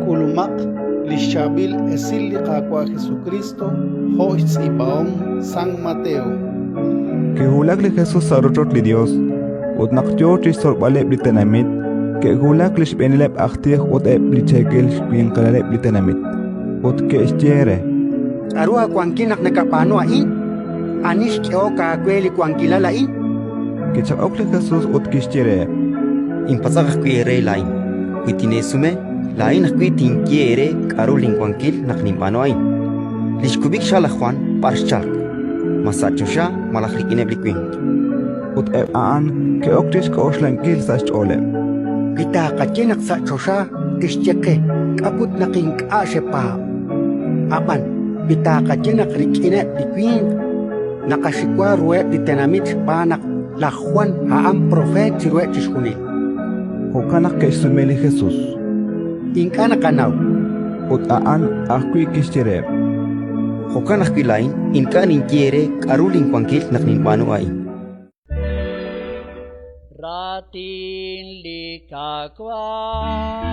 K'ulumaq li xChaab'il Esil li Qaawa' Jesukriist jo' xtz'iib'ahom San Mateo. Kiwulak li Jesus sa' rochoch li Yos, ut naq yo chi xtzolb'aleb' li tenamit, ke'wulak li xb'eenileb' aj tij ut eb' li cheekel xwinqilaleb' li tenamit, ut ke'xye re: K'aru aawankil naq nakab'aanu a'in? Ani xk'ehok aawe li wankilal a'in? Kichaq'ok li Jesus ut kixye reheb': Inpatz'aq ajwi' eere laa'in. Wi tineesume, laa'in ajwi' tinye eere k'aru linwankil naq ninb'aanu a'in. Li xkub'ik xha' laj Jwan b'ar xchalk? Ma sa' choxa malaj rik'ineb' li winq? Ut eb' a'an ke'ok chi xk'oxlankil sa' xch'ooleb': Wi taaqaye naq sa' choxa, tixye qe, K'a' put naq ink'a' xepaab'? Ab'an wi taaqaye naq rik'ineb' li winq, naqaxiwa ruheb' li tenamit xb'aan naq laj Jwan a'an propeet chiruheb' chixjunil. Jo'kan naq ke'xsume li Jesus: Ink'a' naqanaw. Ut a'an ajwi' kixye reheb': Jo'kan ajwi' laa'in ink'a' ninye eere k'aru linwankil naq ninb'aanu a'in. Raatin li Qaawa'.